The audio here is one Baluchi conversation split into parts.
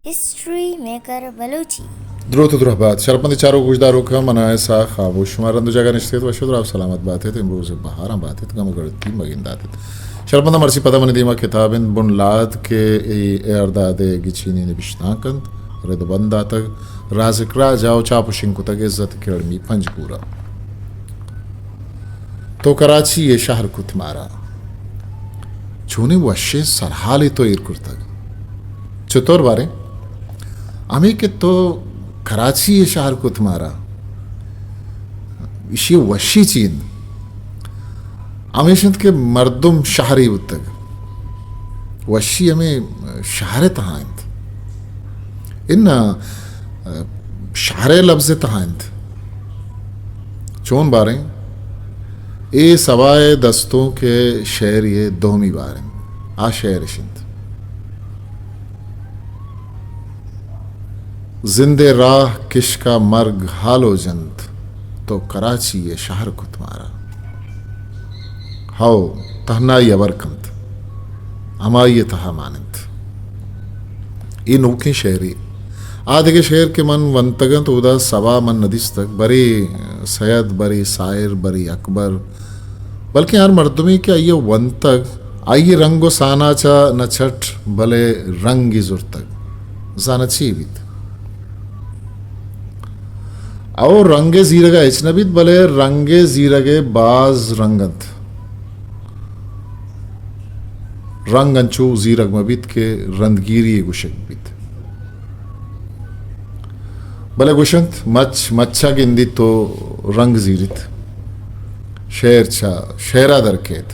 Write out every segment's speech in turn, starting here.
History maker Balochi. دروت و درہبات شرپمند چاروک گوشداروکاں، من آں اسحاق خاموش۔ شما رند و جاگہ نشتگ ات، وش و دراہ سلامت بات ات، امروز بہاراں بات ات، گم و گڑتی مگندات ات۔ شرپمنداں، مرچی پدا منی دیما کتاب انت بن لاد کہ اے، اے ارداد ء گچینی نبشتانک انت، رد و بند داتگ رازق راج ء و چاپ و شنگ کتگ عزت کرڑمی پنجگور ء۔ تو کراچی ء شہر کت مارا۔ چونیں وشیں سرحالے تو ایر کرتگ۔ چطور باریں؟ ہمے کہ تو کراچی ء شہر کت مارا، ایشی ء وشی چی انت؟ ہمیش انت کہ مردم شہری بوتگ، وشی ہمے شہر ء تہا انت۔ اناں، شہر ء لبز ء تہا انت۔ چون باریں؟ اے سبا ء دستونک ء شعرے ء دومی بار انت۔ آ شعر اش انت: زند ء راہ کشک ء مرگ ہالو جنت، تو کراچی ء شہر کت مارا۔ ہئو، تہنائی ہبر کنت، ہمائی ء تہا مان انت۔ اے نوکیں شعرے۔ آ دگہ شعر کہ من ونتگ انت، اودا سبا من نہ دیستگ، برے سید، برے سائر، برے اکبر، بلکیں ہر مردمے کہ آئی ء ونتگ، آئی ء رنگ و سانا چہ نہ چٹ، بلے رنگی زرتگ، زاناں چے بیت؟ او رنگ ء زیرگ ء ہچ نہ بیت، بلے رنگ ء زیرگ ء باز رنگ انت۔ رنگ انچو زیرگ مہ بیت کہ رندگیری ء گوشگ بیت۔ بلے گوشنت، مچ مچ ء گندیت و رنگ زیریت۔ شعر چہ شعر ء در کیت۔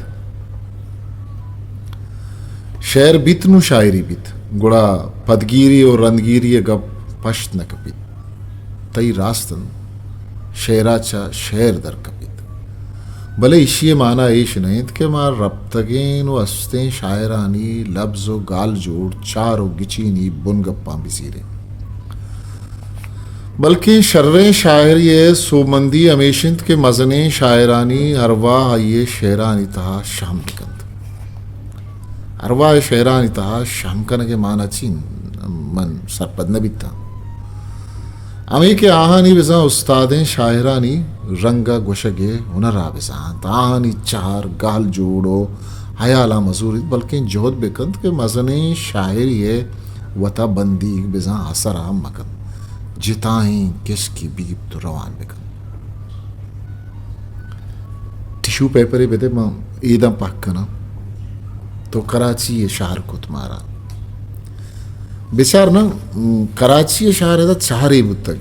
شعر بیت نوں شاعری بیت، گڑا پدگیری و رندگیری ء گپ پشت نہ کپیت۔ تئی راست انت، شعر ء چہ شعر در کپیت۔ بلے ایشی ء مانا ایش نہ انت کہ ما رپتگیں و استیں شاعرانی لبز و گالجوڑ، چار و گچینی بنگپاں بزیریں۔ بلکیں شریں شاعری ء سوبمندی ہمیش انت کہ مزنیں شاعرانی ارواہ آئی ء شعرانی تہا شہم بکنت۔ ارواہ ء شعرانی تہا شہم کنگ ء مانا چی انت؟ من سرپد نہ بیتاں۔ ہمے کہ آہانی بزاں استادیں شاعرانی رنگ ء گوشگ ء ہنر ء بزانت، آہانی چہر، گالجوڑ و ہیالاں مزوریت، بلکیں جہد بکنت کہ مزنیں شاعری ء وتا بندیگ بزاں اثر ء مکنت، جتائیں کشکی بگیپت و روان بکنت۔ ٹشو پیپرے بدے، من ایداں پک کناں۔ تو کراچی ء شہر کت مارا۔ بچار نا، م، کراچی ء شہر ادا چہرے بوتگ۔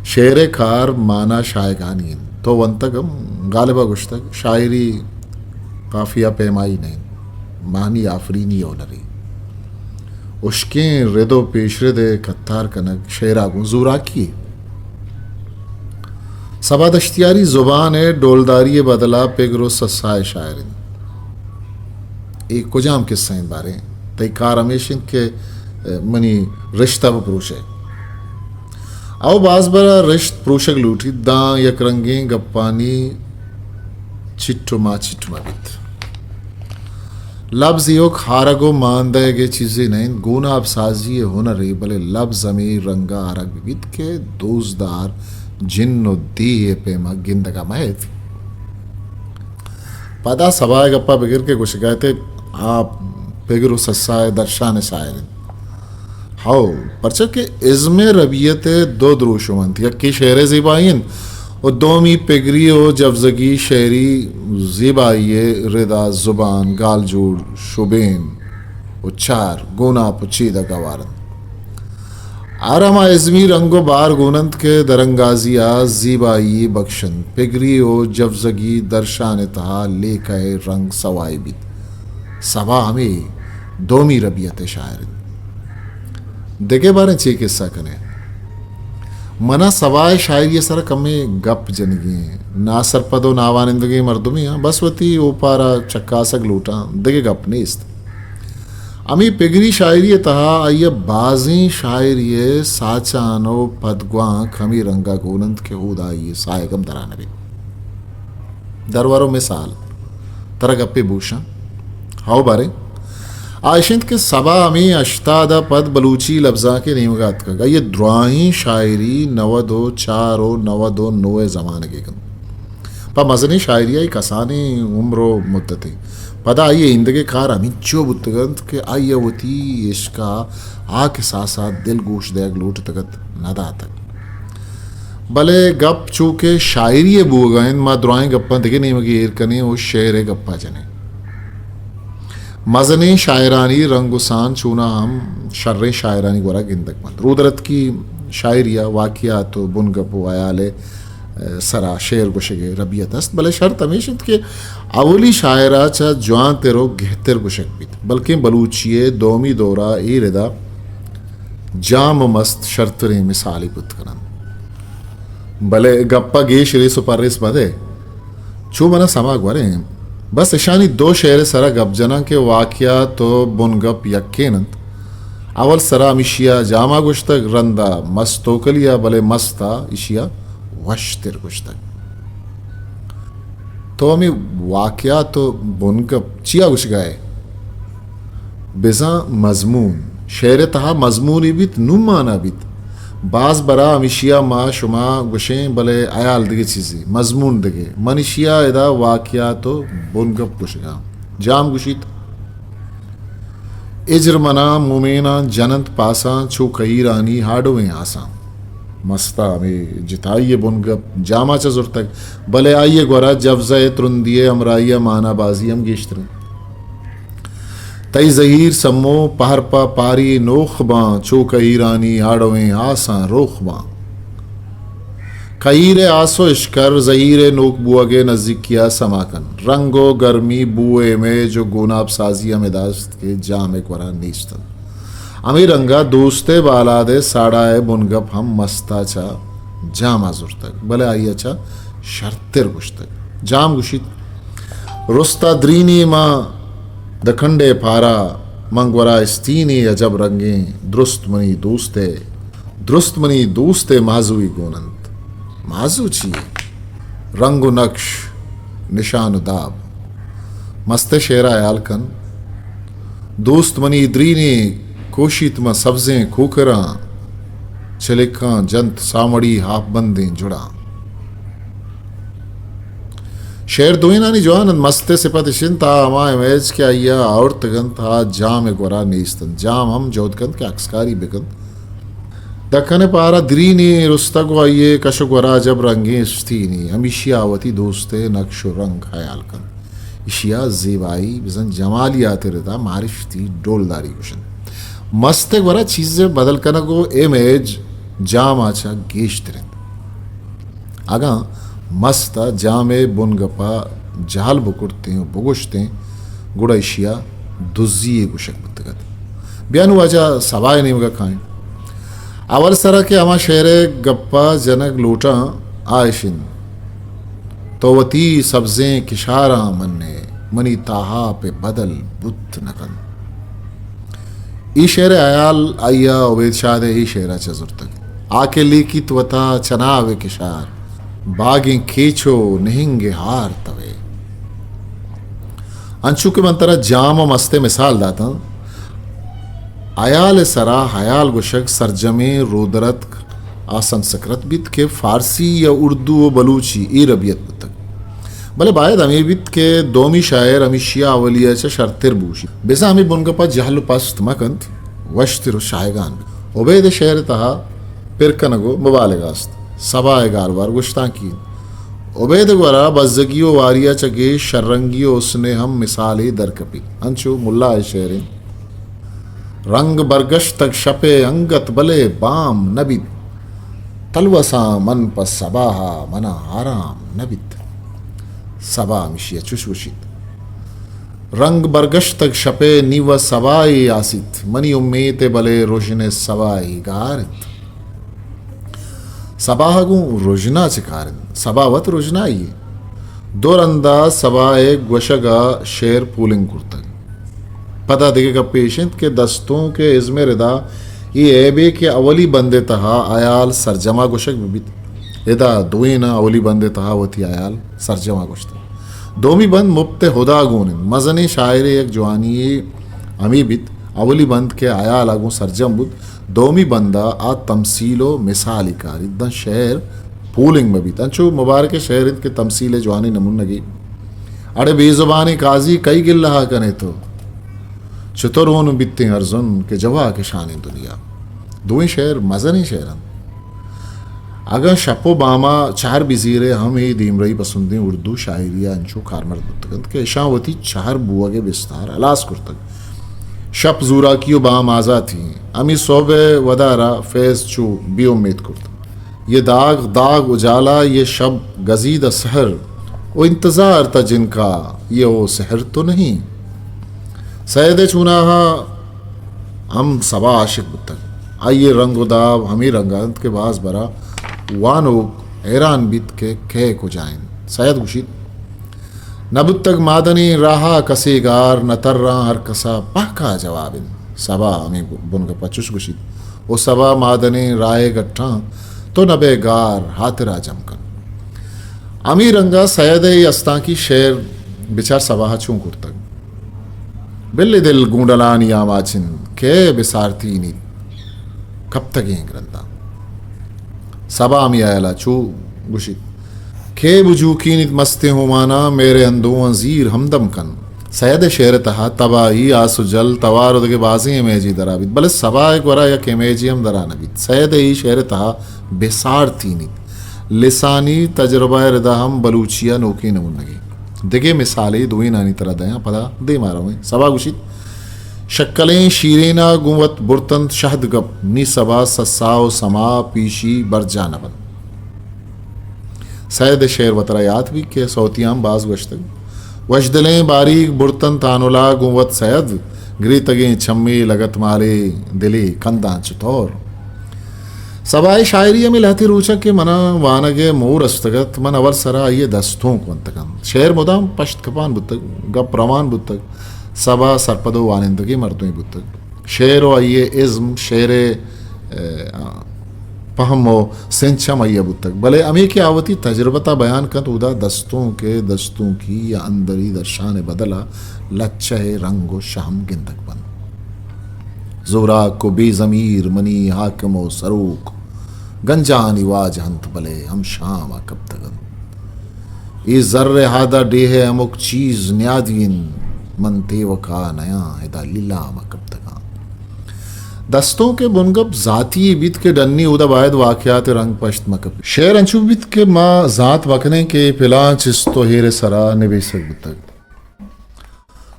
شعر ء کار مانا شاہگانی انت۔ تو ونتگ ہم، غالب ء گوشتگ، شاعری قافیہ پیمائی نہ انت، معنی آفرینی ء ہنرے۔ ہشکیں رد و پیشرد ء کتار کنگ شعر ء گوں زوراکی۔ سبا دشتیاری زبان ء ڈولداری ء بدل ء پگر و سسا ء شاعر انت۔ اے کجام کسہ انت باریں؟ تئی کار ہمیش انت کہ، ء، منی رشتہ بہ پروشئے۔ او باز برا رشت پروشگ لوٹیت، داں یک رنگیں گپانی چٹ و ماچٹ مہ بیت۔ لبز ایوک ہارگ و مان دئیگ ء چیزے نہ انت، گوناب سازی ء ہنرے، بلے لبز ہمے رنگ ء ہارگ بہ بیت کہ دوزدار جن و دیہ ء پیما گندگ ء مہ ایت۔ پدا سبا ء گپا بگر کہ گوشگا ات آ پگر و سسا ء درشان ء شاعر انت۔ ہئو، پرچا کہ ازم ء ربیت ء دو دروشم انت، یکے شعر ء زیبائی انت و دومی پگری و جوزگی شعری زیبائی ء ردا زبان، گالجوڑ، شبین و چار، گوناپ و چیدگ ہوار انت۔ ہر ہما ازمی رنگ و بار گون انت کہ درانگازی ء زیبائی بخش انت، پگری و جوزگی درشان ء تہا لیکہ ء رنگ سوائی بیت۔ سبا ہمے دومی ربیت ء شاعر انت۔ دگہ باریں چے کسہ کنے؟ منا سبا ء شاعری ء سرا کمے گپ جنگی انت۔ ناسرپد و ناوانندگیں مردمے آں، بس وتی اوپارا چکاسگ لوٹاں، دگہ گپ نیست۔ ہمے پگری شاعری ء تہا آئی ء بازیں شاعری ء ساچان و پدگوانک ہمے رنگ ء گون انت کہ اودا آئی ء ساہگ ہم درا نہ بیت۔ درور و مثال، ترا گپے بوشاں۔ ہئو باریں، آ اش انت کہ سبا ہمے ہشتاد ء پد بلوچی لبزانک ء نیمگ ء اتکگ۔ آئی ء دراہیں شاعری نود و چار و نود و نو ء زمانگ ء کنت۔ پہ مزنیں شاعری آئی کسانیں عمر و مدتے۔ پدا آئی ء ایندگہ کار ہمینچو بوتگ انت کہ آئی ء وتی عشق ء آ کساس ء دل گوش دئیگ لوٹتگ ات، نہ داتگ۔ بلے گپ چو کہ شاعری ء بوگ ء انت، ما دراہیں گپاں دگہ نیمگے ایر کنیں و شعر ء گپ ء جنیں۔ مزنیں شاعرانی رنگ و سان چوناہا ہم شریں شاعرانی گورا گندگ بنت۔ رودرتکی شاعری ء واقعات و بنگپ و ہیال ء سرا شعر گوشگ ء ربیت است، بلے شرط ہمیش انت کہ اولی شاعر ء چہ جوانتر و گہتر گوشگ بیت، بلکیں بلوچی ء دومی دور ء اے ردا جام و مست شرتریں مثالے بوت کننت۔ بلے گپ ء گیش ریس و پریس مدئے، چو من ء سما گوریں۔ بس اشانی دو شعر ء سرا گپ جناں کہ واقعات و بنگپ یکین انت۔ اول سرا ہمیشی ء جام ء گوشتگ، رند ء مست توکلی ء، بلے مست ء ایشی ء وشتر گوشتگ۔ تو ہمے واقعات و بنگپ چیا گوشگا ئے؟ بزاں مضمون۔ شعر ء تہا مضمونے بیت، نوں مانا بیت۔ باز برا ہمیشی ء ما شما گوشیں، بلے ہیال دگہ چیزے، مضمون دگہ۔ من ایشی ء ادا واقعات و بنگپ گوشگاں۔ جام گوشیت، ہجر منا مومیناں جننت پاساں، چو کہیرانی ہاڈویں آساں۔ مستا ہمے جتائی ء بنگپ جاما چہ زرتگ، بلے آئی ء گورا جبزہ ء ترندی ء ہمراہی ء مانا بازی ہم گیشتر انت۔ تئی زہیر سمو پہر پہ پاری نوخ باں، چو کہیرانی ہاڈویں آساں روخ باں۔ کہیر ء آس و اشکر زہیر ء نوک بوگ ء نزیکی ء سما کن۔ رنگ و گرمی، بو ء امیج و گوناپ سازی ہم ادا است کہ جام ء گورا نیست انت۔ ہمے رنگ ء دوست ء بالاد ء ساڑا ء بنگپ ہم مست ء چہ جام ء زرتگ، بلے آئی ء چہ شرتر گوشتگ۔ جام گوشیت، رست ء درینی ما دکنڈ ء پارا، من گورا استینی عجب رنگیں، درست منی دوست ء درست منی دوست ء مازوئی گون انت۔ مازو چی؟ رنگ و نقش، نشان و داب۔ مست ء شعر ء ہیال کن۔ دوست منی درینے کوشیت ماں سبزیں کوکراں، چلکاں جنت سامڑی ہاپ بندیں جڑاں۔ شعر دوئینانی جوان انت، مست ء سپت اش انت، آ ہما امیج کہ آئی ء آورتگ انت، آ جام ء گورا نیست انت۔ جام ہم جہد کنت کہ عکسکاری بہ کنت۔ دکن ء پارا درینی رستگ و آئی ء کش و گورا عجب رنگیں استینی، ہمیشی ء آ وتی دوست ء نقش و رنگ ہیال کنت۔ ایشی ء زیبائی بزاں جمالیات ء ردا معرفتی ڈولداری گوشنت۔ مست ء گورا چیز ء بدل کنگ و امیج جام ء چہ گیشتر انت۔ اگاں مست ء جام ء بنگپ ء جہل بکرتیں و بگوشتیں، گڑا ایشی ء دزی ء گوشگ بوتگ ات۔ بیا نوں واجہ سبا ء نیمگ ء کائیں۔ اول سرا کہ ہما شعر ء گپ ء جنگ لوٹاں، آ اش انت، تو وتی سبزیں کشاراں من ء منی تاہاپ ء بدل بوت نہ کن۔ اے شعر ء ہیال آئی ء عبید شاد ء اے شعر ء چہ زرتگ۔ آ کہ لیکیت وتا چناو ء کشار، باگیں کیچ و نہنگ ء ہار توئے۔ انچو کہ من ترا جام و مست ء مثال داتاں، ہیال ء سرا ہیال گوشگ سرجمیں رودرتک آ سنسکرت بیت کہ فارسی یا اردو و بلوچی اے ربیت بوتگ۔ بلے باید ہمے بیت کہ دومی شاعر ہمیشی ء اولی ء چہ شرتر بوشیت۔ بزاں ہمے بنگپ ء جہل و پست مہ کنت، وشتر و شاہگان بیت۔ عبید ء شعر ء تہا پر کنگ و مبالغہ است۔ سبا ء گالوار گوشتانکی انت۔ عبید ء گورا بزگی و واری ء چہ گیش شررنگی و حسن ء ہم مثالے در کپیت۔ انچو ملا ء شعر انت۔ رنگ برگشتگ شپ ء انگت بلے بام نہ بیت، تلوساں من پہ سباہ ء منا آرام نہ بیت۔ سبا ہمیشی ء چش گوشیت، رنگ برگشتگ شپ ء نی و سباہے آسیت، منی امیت ء بلے رژن ء سباہے گار انت۔ سباہ ء گوں رژنا چہ کار انت؟ سبا وت رژنائی یے۔ دو رندا سبا ء گوشگ ء شعر پولنگ کرتگ۔ پدا دگہ گپے ایش انت کہ دستونک ء ازم ء ردا اے عیبے کہ اولی بند ء تہا ہیال سرجما گوشگ بہ بیت، ادا دوئیناں اولی بند ء تہا وتی ہیال سرجما گوشتگ۔ دومی بند مپت ء ہدا گون انت۔ مزنیں شاعرے یک جوانی یے ہمے بیت، اولی بند کہ ہیال ءَ گوں سرجم بوت، دومی بند ءَ آ تمثیل و مثالی کاریت، داں شعر پولنگ مہ بیت۔ انچو مبارک ءِ شعر انت کہ تمثیل ءِ جوانیں نمونگے۔ اڑے بے زبانیں قاضی کئی گلہ ءَ کنے تو؟ چتور اون بیتیں ارزن کہ جوا کشانیں دنیا۔ دوئیں شعر مزنیں شعر انت۔ اگاں شپ و باما چہر بزیرے ہم اے دیمرئی پسندیں اردو شاعری ءَ انچو کارمرد بوتگ انت کہ اشاں وتی چہر بوگ ءِ بستار ہلاس کرتگ۔ شپ زوراکی و بام آزاتی انت۔ ہمے سہب ءِ ودار ءَ فیض چو بے امیت کرت۔ یہ داغ داغ اجالا، یہ شب گزیدہ سحر، و انتظار تھا جن کا، یہ وہ سحر تو نہیں۔ سید ءِ چوناہا ہم سبا عاشق بوتگ۔ آئی ءِ رنگ و داب ہمے رنگ ءَ انت کہ باز برا وانوک حیران بیت کہ کئے کجا انت۔ سید گوشیت، نہ بوتگ مادنیں راہ ءَ کسے گار، نہ تراں ہر کس ءَ پہک ءَ جواب انت۔ سبا ہمے بنگپ ءَ چش گوشیت، او سبا مادنیں راہ ءِ گٹاں تو نہ بئے گار، ہاتر ءَ جم کن۔ ہمے رنگ ءَ سید ءِ اے استانکی شعر بچار سبا ءَ چون کرتگ۔ بلے دل گونڈلانی آماچ انت، کئے بسارتینیت کپتگیں گرنداں۔ سبا ہمے ہیال ءَ چو گوشیت، کئے بجوکینیت مستیں ہوماناں، مہر ءِ اندوہاں زیر ہمدم کن۔ سید ءِ شعر ءِ تہا تباہی، آس و جل، توار و دگہ بازیں امیجے درا بیت، بلے سبا ءِ گورا یک امیجے ہم درا نہ بیت۔ سید ءِ اے شعر ءِ تہا بسارتینیت۔ لسانی تجربہ ءِ ردا ہم بلوچی ءَ نوکیں نمونگے۔ دگہ مثالے دوئینانی ترا دیاں، پدا دیما رویں۔ سبا گوشیت، شکلیں شیرینا گوں وت برتنت شہد گپ، نی سبا سسا و سما پیشی برجا نہ بنت۔ سید ءِ شعر وترا یات بیت کہ سوتیاں ہم باز گوشتگ۔ وشدلیں باریگ برتنت آنلا گوں وت سید، گریتگیں چمے لگت مالے دلے کنداں چتور۔ سبا ءِ شاعری ہمے لہتے روچ ءَ کہ منا وانگ ءِ مور استگ ات، من اول سرا آئی ءِ دستونک ونتگ انت۔ شعر مدام پشت کپان بوتگ، گپ روان بوتگ۔ سبا سرپد و وانندگیں مردمے بوتگ۔ شعر و آئی ءِ ازم، شعر ءِ، ءَ، پہم و سنچ ہم آئی ءَ بوتگ، بلے ہمے کہ آ وتی تجربت ءَ بیان کنت، اودا دستونک ءِ دستونکی یا اندری درشان ءِ بدل ءَ لچہ ءِ رنگ و شہم گندگ بنت۔ زوراک و بے ضمیر منی حاکم و سروک، گنجانی واجہ انت بلے ہم شام ءَ کپتگ انت۔ اے زر ءِ ہادا ڈیھ ءِ ہمک چیز نیادی انت، من تیوکا نیاں ادا لیلام ءَ کپتگاں۔ دستونک ءِ بنگپ ذاتی یے بیت کہ ڈنی اودا باید واقعات ءِ رنگ پشت مہ کپیت۔ شعر انچو بیت کہ ما زانت مہ کنیں کہ اے پلان چست و ایر ءِ سرا نبیسگ بوتگ۔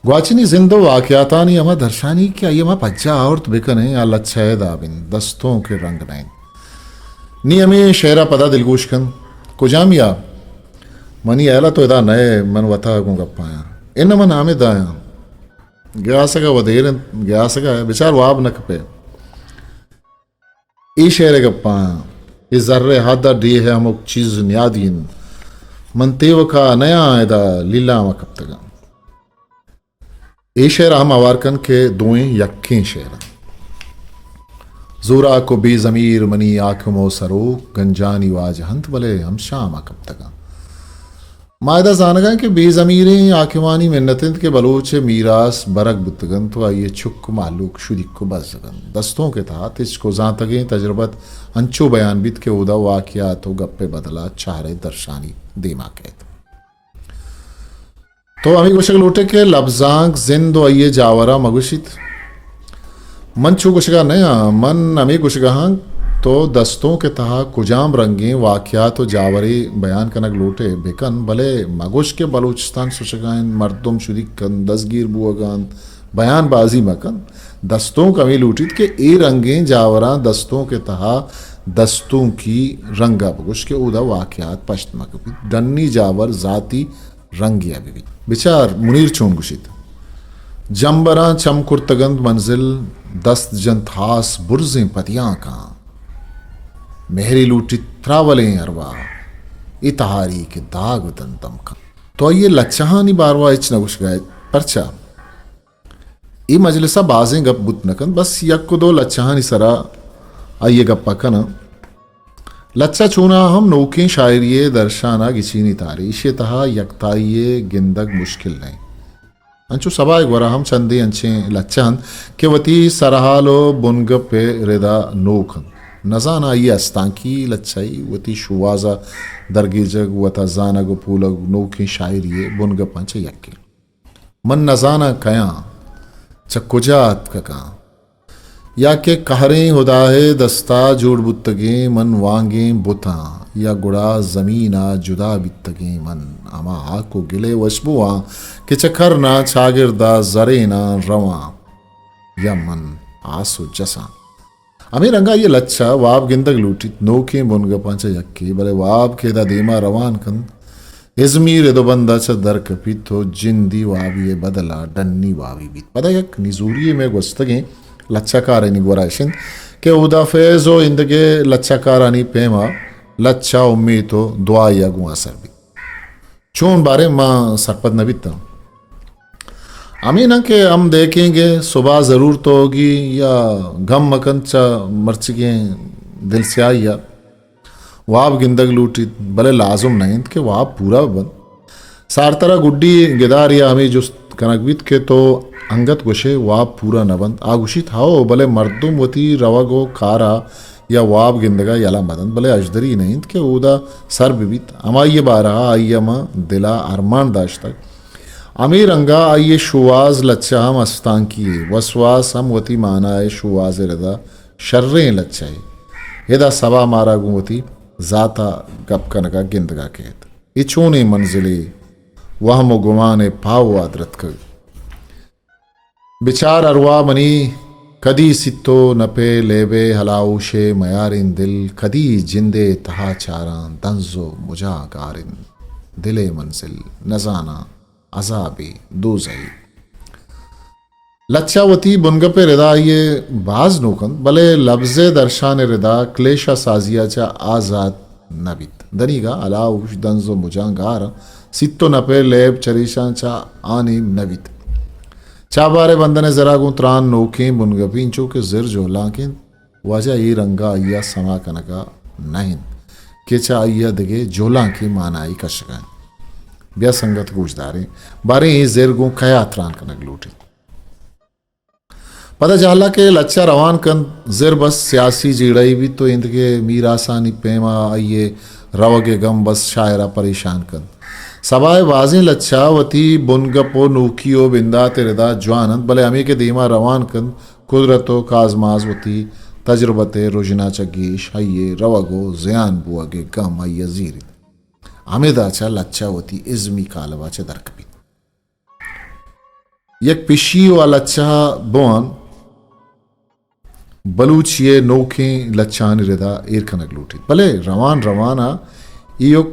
گواچنی زند و واقعاتانی ہما درشانی کہ آئی ءَ ما پجا آورت بکنیں، آ لچہ ءِ داب انت، دستونک ءِ رنگ نہ انت۔ نی ہمے شعر ءَ پدا دلگوش کن۔ کجامی ءَ؟ منی ہیال ءَ تو ادا نئے، من وتا گوں گپایاں۔ اناں من ہمدا آں۔ گیاسگ ءَ ودیر انت، گیاسگ ءَ بچار واب نہ کپئے۔ اے شعر ءِ گپاں، اے زر ءِ ہد ءَ ڈیھ ءِ ہمک چیز نیادی انت۔ من تیوکا نیاں ادا لیلام ءَ کپتگاں۔ اے شعر ءَ ہم ہوار کن کہ دوئیں یکیں شعر انت۔ زوراک و بے ضمیر منی حاکم و سروک، گنجانی واجہ انت بلے ہم شام ءَ کپتگاں۔ ما ادا زانگاں کہ بے ضمیریں حاکمانی منت انت کہ بلوچ ءِ میراث برگ بوتگ انت و آئی ءِ چک و مہلوک شدیک و بزگ انت۔ دستونک ءِ تہا تچک و زانتگیں تجربت انچو بیان بیت کہ اودا واقعات و گپ ءِ بدل ءَ چہرہ ءِ درشانی دیما کئیت۔ تو ہمے گوشگ لوٹئے کہ لبزانک زند و آئی ءِ جاور ءَ مہ گوشیت۔ من چو گوشگ ءَ نہ آں، من ہمے گوشگ ءَ آں تو دستونک ءِ تہا کجام رنگیں واقعات و جاورے بیان کنگ لوٹ ئے بہ کن، بلے مہ گوش کہ بلوچستان سوچگ ءَ انت، مردم شدیگ انت، دزگیر بوگ ءَ انت، بیان بازی مہ کن۔ دستونک ہمے لوٹیت کہ اے رنگیں جاوراں دستونک ءِ تہا دستونکی رنگ ءَ بگوش کہ اودا واقعات پشت مہ کپیت۔ ڈنی جاور ذاتی رنگے ءَ بہ بیت۔ بچار منیر چون گوشیت، جمبراں چم کرتگ انت منزل، دست جنت ہاس برزیں پدیانکاں۔ مہرے لوٹیت تراولیں ارواہ، اے تہاری کہ داگ دنت دمکاں۔ تو آئی ءِ لچہانی باروا ہچ نہ گوشگ ءَ ئے، پرچا؟ اے مجلس ءَ بازیں گپ بوت نہ کنت، بس یک و دو لچہانی سرا آئی ءِ گپ ءَ کناں۔ لچہ چوناہا ہم نوکیں شاعری ءِ درشان ءَ گچینی تارے، ایشی ءِ تہا یکتائی ءِ گندگ مشکل نہ انت۔ انچو سبا ء گورا ہم چندے انچیں لچہ انت کہ وتی سرحال و بنگپ ء ردا نوک انت۔ نزاناں آئی ء استانکی لچہ ئی وتی شوہاز ء درگیجگ، وتا زانگ و پولگ نوکیں شاعری ء بنگپاں چہ یکے۔ من نزاناں کیاں، چہ کجا اتکگاں، یا کہ قہریں ہدائے دستا جوڑ بوتگیں من وانگیں بتاں، یا گڑا زمینا جدا بیتگیں من ہما ہاک و گلے وشبواں کہ چہ کرنا چاگردا زریناں رواں، یا من آس و جساں۔ ہمے رنگا آئی ء لچہ واب گندگ لوٹیت، نوکیں بنگپاں چہ یکے، بلے واب کہ ادا دیما روان کنت، ازمی رد و بندا چہ در کپیت و جندی وابی ء بدلا ڈنی وابی بیت۔ پدا یک نزوری مئے گوستگیں لچہ کارانی گورا اش انت کہ ہدا فیض و ایندگہ لچہ کارانی پیما لچہ امیت و دعایا گوں اثر بیت۔ چون باریں ما سرپد نہ بیتاں۔ ہمے نہ کہ ہم دیکھیں گے صبح ضرور تو ہوگی یا گم مکن چہ مرچگیں دل سیاہی ء واب گندگ لوٹیت، بلے لازم نہ انت کہ واب پورا بنت۔ سارترا گڈی گدار یا ہمے جست کنگ بیت کہ تو انگت گوشے واب پورا نہ بنت۔ آ گوشیت، ہئو، بلے مردم وتی روگ و کارا یا واب گندگا یلہ مہ دنت، بلے اژدری نہ انت کہ اودا سر بہ بیت۔ ہمائی ء بارہا آئی ء ماں دلا ارمان داشتگ۔ ہمے رنگا آئی ء شوہاز لچہ ہم استانکی یے، وسواس ہم وتی مانا ء شوہاز ء ردا شریں لچہ یے۔ ادا سبا مارا گوں وتی ذاتا گپ کنگا گندگا کیت۔ اے چونیں منزلے وہم و گمان ء پاہو ء درتکگ۔ بچار ارواہ منی، کدی سیت و نپے لیبے ہلاہوشے میاریں دل، کدی جندے تہا چاراں دنز و مجاں گاریں دلے منزل، نزاناں عذابے دوزہے۔ لچہ وتی بنگپ ء ردا آئی ء باز نوک انت، بلے لبز ء درشان ء ردا کلیشہ سازی ء چہ آزات نہ بیت۔ دنیگا ہلاہوش دنز و مجاں گار انت، سیت و نپے لیب چریشاں چہ آ نیم نہ بیت۔ چابارے بندن ء زرا گوں تران نوکیں بنگپی انچو کہ زر جہلانک انت، واجہ اے رنگا آئی ء سما کنگا نہ انت کہ چہ آئی ء دگہ جہلانکیں مانائی کشگا انت۔ بیا سنگت گوشداریں، باریں اے زر گوں کیا تران کنگ لوٹیت۔ پدا جہلا کہ لچہ روان کنت، زر بس سیاسی جیڑہی بیت و ایندگہ میراسانی پیما آئی ء روگ ء گم بس شاعرا پریشان کنت۔ سبا ء بازیں لچہ وتی بنگپ و نوکی و بندات ء ردا جوان انت، بلے ہمے کہ دیما روان کنت، قدرت و کازماز وتی تجربت ء رژنا چہ گیش آئی ء روگ و زیان بوگ ء گم آئی ء زیریت۔ ہمدا چہ لچہ وتی ازمی کالبا چہ درکپیت۔ یک پشی و آ لچہ ء بوان بلوچی ء نوکیں لچہانی ردا ایر کنگ لوٹیت، بلے روان روان ء ایوک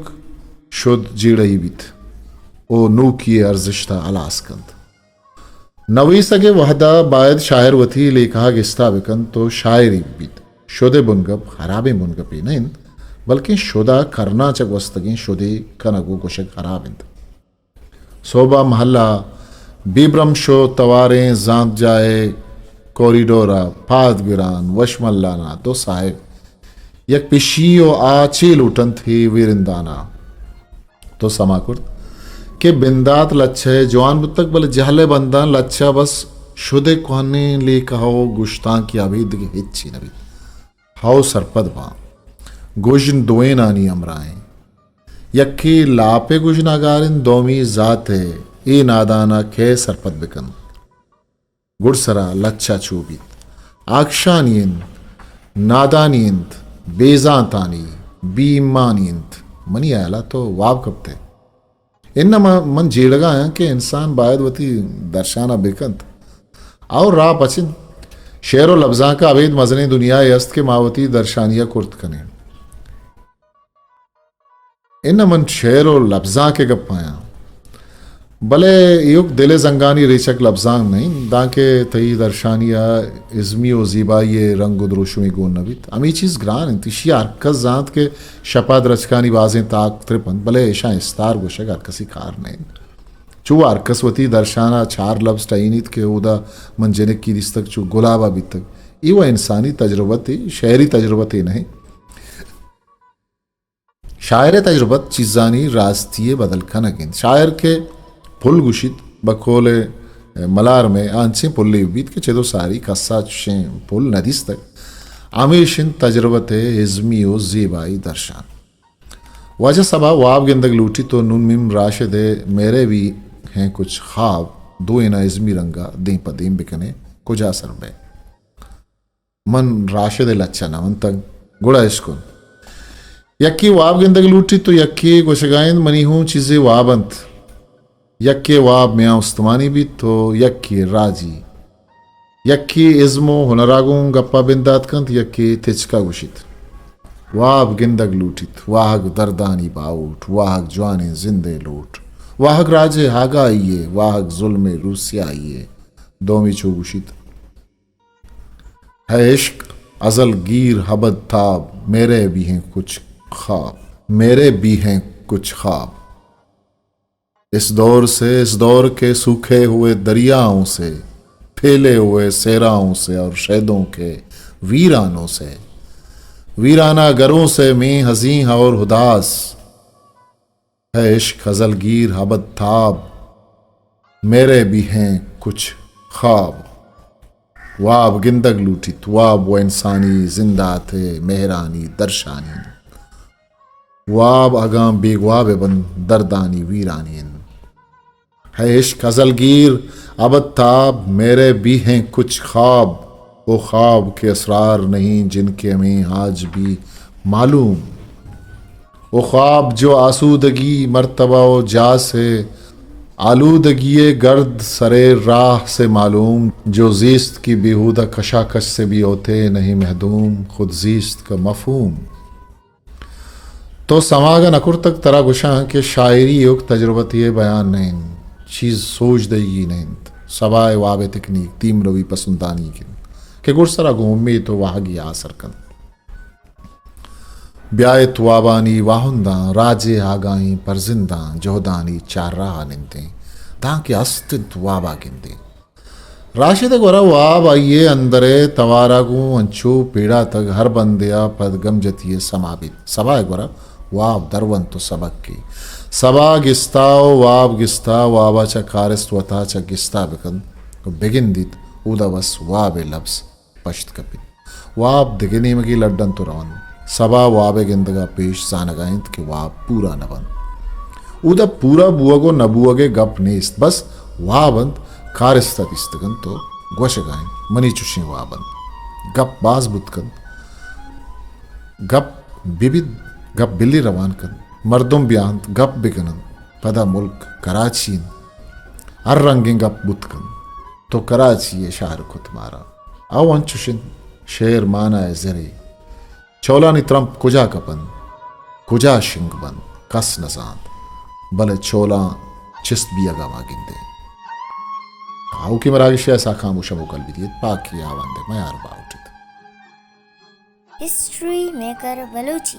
شد جیڑہی بیت و نوکی ء ارزشت ء ہلاس کنت۔ نویسگ ء وہد ء باید شاعر وتی لیکہ ء گستا بہ کنت و شاعرے بہ بیت۔ شد ء بنگپ ہرابیں بنگپے نہ انت، بلکیں شد ء کرنا چہ گوستگیں شدے کنگ و گوشگ ہراب انت۔ سہب ء مہلہ بے برمش و تواریں زانت جاہ ء کوریڈور ء پاد گران وشملان ء دو صاحب یک پشی و آ چے لوٹنت ہے ویرندان ء تو سما کرت کہ بندات لچہ ء جوان بوتگ، بلے جہل ء بندان لچہ بس شد ء کوہنیں لیکہ و گشتانکی ابید دگہ ہچی نہ بیت۔ ہئو سرپد باں۔ گژن دوئینانی ہمراہیں۔ یکے لاپ ء گژنا گار انت، دومی ذات ء۔ اے نادان ء کئے سرپد بہ کنت؟ گڈسرا لچہ چو بیت؟ آکشانی انت، نادانی انت، بے زانتانی، بے ایمانی انت۔ منی ہیال ء تو واب کپت ئے۔ اناں من، من جیڑگا آں کہ انسان باید وتی درشان ء بہ کنت۔ اور راہ پچ انت۔ شعر و لبزانک ء ابید مزنیں دنیائے است کہ ما وتی درشانی ء کرت کنیں۔ اناں من شعر و لبزانک ء گپ ء آں۔ بلے ایوک دل ء زنگانی ریچک لبزانک نہ انت، دانکہ تئی درشانی ء ازمی و زیبائی ء رنگ و دروشمے گون نہ بیت۔ ہمے چیز گران انت۔ ایشی ء ہرکس زانت کہ شپ ء درچکانی بازیں تاک ترپ انت، بلے ایشاں استار گوشگ ہرکسی کار نہ انت۔ چو ہرکس وتی درشان ء چار لبز ٹہینیت کہ اودا من جنکی دیستگ چو گلاب ء بیتگ۔ اے و انسانی تجربتے، شعری تجربتے نہ انت۔ شاعر ء تجربت چیزانی راستی ء بدل کنگ انت۔ شاعر کہ پل گوشیت، بقول ملار مئے آنچیں پلے بیت کہ چدو ساری کسا چشیں پل نہ دیستگ۔ ہمیش انت تجربت ءِ ازمی و زیبائی درشان۔ واجہ سبا واب گندگ لوٹیت و نون میم راشد ءِ میرے بھی ہیں کچھ خواب دوئیناں ازمی رنگا دیم پہ دیم بکنے، کجا سر بئے؟ من راشد ءِ لچہ نہ ونتگ، گڑا اشکن۔ یکے واب گندگ لوٹیت و یکے گوشگا انت منی ہوں چیزے واب انت۔ یکے واب میاں استمانی بیت و یکے راجی۔ یکے ازم و ہنرا گوں گپا بندات کنت، یکے تچکا گوشیت۔ واب گندگ لوٹیت، واہگ دردانی باہوٹ، واہگ جوانیں زندے لوٹ، واہگ راجے ہاگائی ءِ، واہگ ظلمے روسیائی ءِ۔ دومی چو گوشیت۔ ہے عشق ازل گیر ابد تاب، میرے بھی ہیں کچھ خواب، میرے بھی ہیں کچھ خواب۔ اس دور سے، اس دور کے سوکھے ہوئے دریاؤں سے، پھیلے ہوئے صحراؤں سے اور شہدوں کے ویرانوں سے، ویرانہ گھروں سے میں حزین اور اداس، ہے عشق ازل گیر ابد تاب، میرے بھی ہیں کچھ خواب۔ واب گندگ لوٹیت، واب و انسانی زندات ءِ مہرانی درشانی انت۔ واب اگاں بیگواب بنت، دردانی ویرانی انت۔ ہے عشق ازل گیر ابد تاب، میرے بھی ہیں کچھ خواب، وہ خواب کے اسرار نہیں جن کے ہمیں آج بھی معلوم۔ وہ خواب جو آسودگی مرتبہ و جا سے، آلودگی گرد سرے راہ سے معلوم، جو زیست کی بیہودہ کشاکش سے بھی ہوتے نہیں محدوم، خود زیست کا مفہوم۔ تو سماگ نہ کرتگ، ترا گوشاں کہ شاعری یک تجربتی بیان نہ انت، چیز سوج دئیگی نہ انت۔ سبا ءِ واب ءِ تکنیک دیمروی پسندانی انت کہ گڈسرا گوں امیت و واہگی آسر کنت۔ بیایت وابانی واہنداں، راجے آگاہیں پرزنداں، جہدانی چار راہ نندیں، دانکہ است انت وابا گندیں۔ راشد ءِ گورا واب آئی ءِ اندر ءِ توارا گوں انچو پیڑاتگ، ہر بندے ءَ پد گمجتی ءِ سما بیت۔ سبا ءِ گورا واب درونت و سبکے۔ سبا گستا و واب گستا، وابا چہ کارست وتا چہ گستا بکنت و بگندیت، اودا بس واب ءِ لبز پشت کپیت۔ واب دگہ نیمگے لڈ انت و رونت۔ سبا واب ءِ گندگا پیش زانگا انت کہ واب پورا نہ بنت۔ اودا پورا بوگ و نہ بوگ ءِ گپ نیست، بس واب انت، کارست ءَ دیستگ انت و گوشگا انت، منی چشیں واب انت۔ گپ باز بوت کنت۔ گپ بہ بیت، گپ بلی روان کنت۔ مردم بیانت، گپ بکننت۔ پدا ملک کراچی انت۔ ہر رنگیں گپ بوت کنت۔ تو کراچی ءِ شہر کت مارا۔ او انچش انت، شعر مانا ءِ زرے۔ چولانی ترمپ کجا کپنت، کجا شنگ بنت، کس نہ زانت، بلے چولاں چست بیگا ما گندیں۔ آؤکیں مراگشے ءَ ساکاں گوں شمو گل بدیت، پاکی آوندے میار باہوٹیت۔ History maker Balochi.